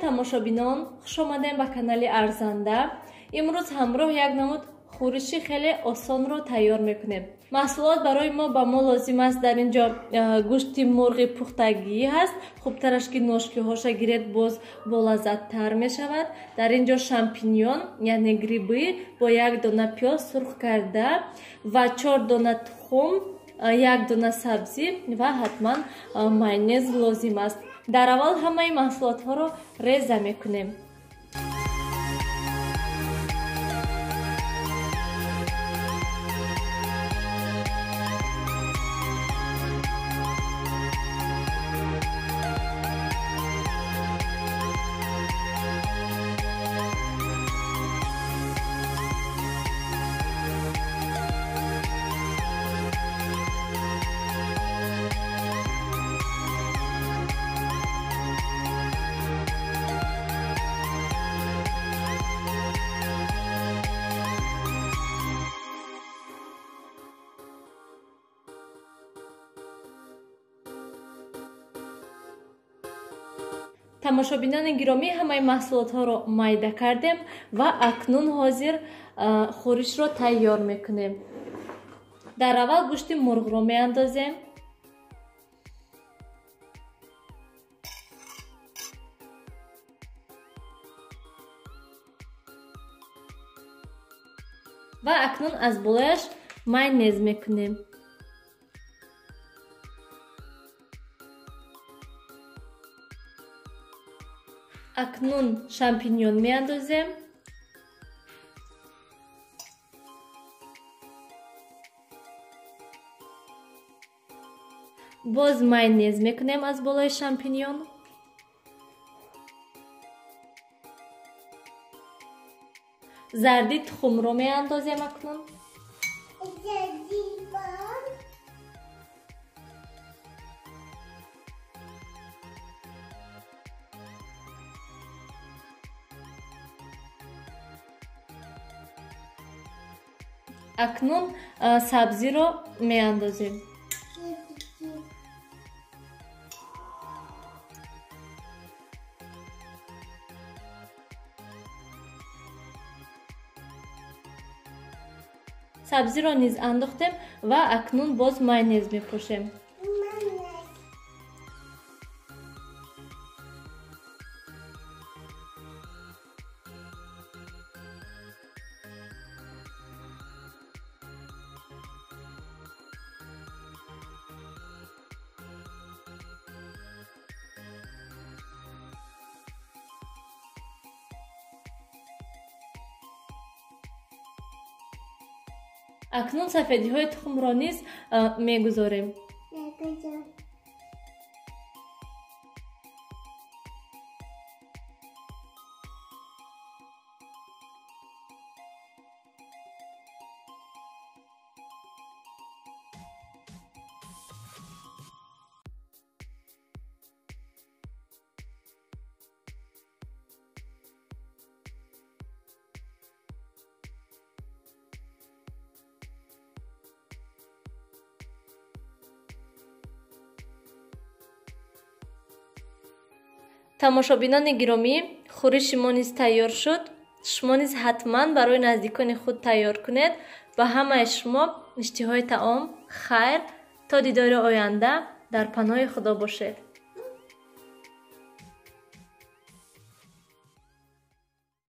Тамошобинон, хуш омадем ба канали Арзанда. Имрӯз ҳамроҳ як намуд хӯриши хеле осонро тайёр мекунем. Маҳсулот барои мо ба мо лозим аст. Дар ин ҷо гӯшти мурғи пухтагӣ ҳаст. Хубтараш ки ношкиҳоша гиред, боз болаззаттар мешавад. Дар ин ҷо шампиньон, яъне грибы, бо як дона пиёз сурх карда ва 4 дона тухм, як дона сабзӣ ва ҳатман майонез лозим аст. Дар аввал ҳамаи маҳсулотҳоро реза мекунем. Тамошобинони гиромӣ, ҳамаи маҳсулотҳоро майда кардем ва акнун ҳозир хӯришро тайёр мекунем. Дар аввал гӯшти мурғро меандозем. Ва акнун аз болояш майонез мекунем. Акнун шампиньон меандозем. Боз майонез мекунем аз болои шампиньон. Зарди тухмро меандозем акнун. Акнун сабзиро меандозем. Сабзиро низ андохтем ва акнун боз майонез мепошем. Акнун сафедиҳои тухмро низ мегузорем. Тамошобинони гиромӣ, хӯриши мо низ тайёр шуд. Шумо низ ҳатман барои наздикони худ тайёр кунед. Ба ҳамаи шумо иштиҳои таом, хайр, то дидори оянда дар паноҳи Худо бошед.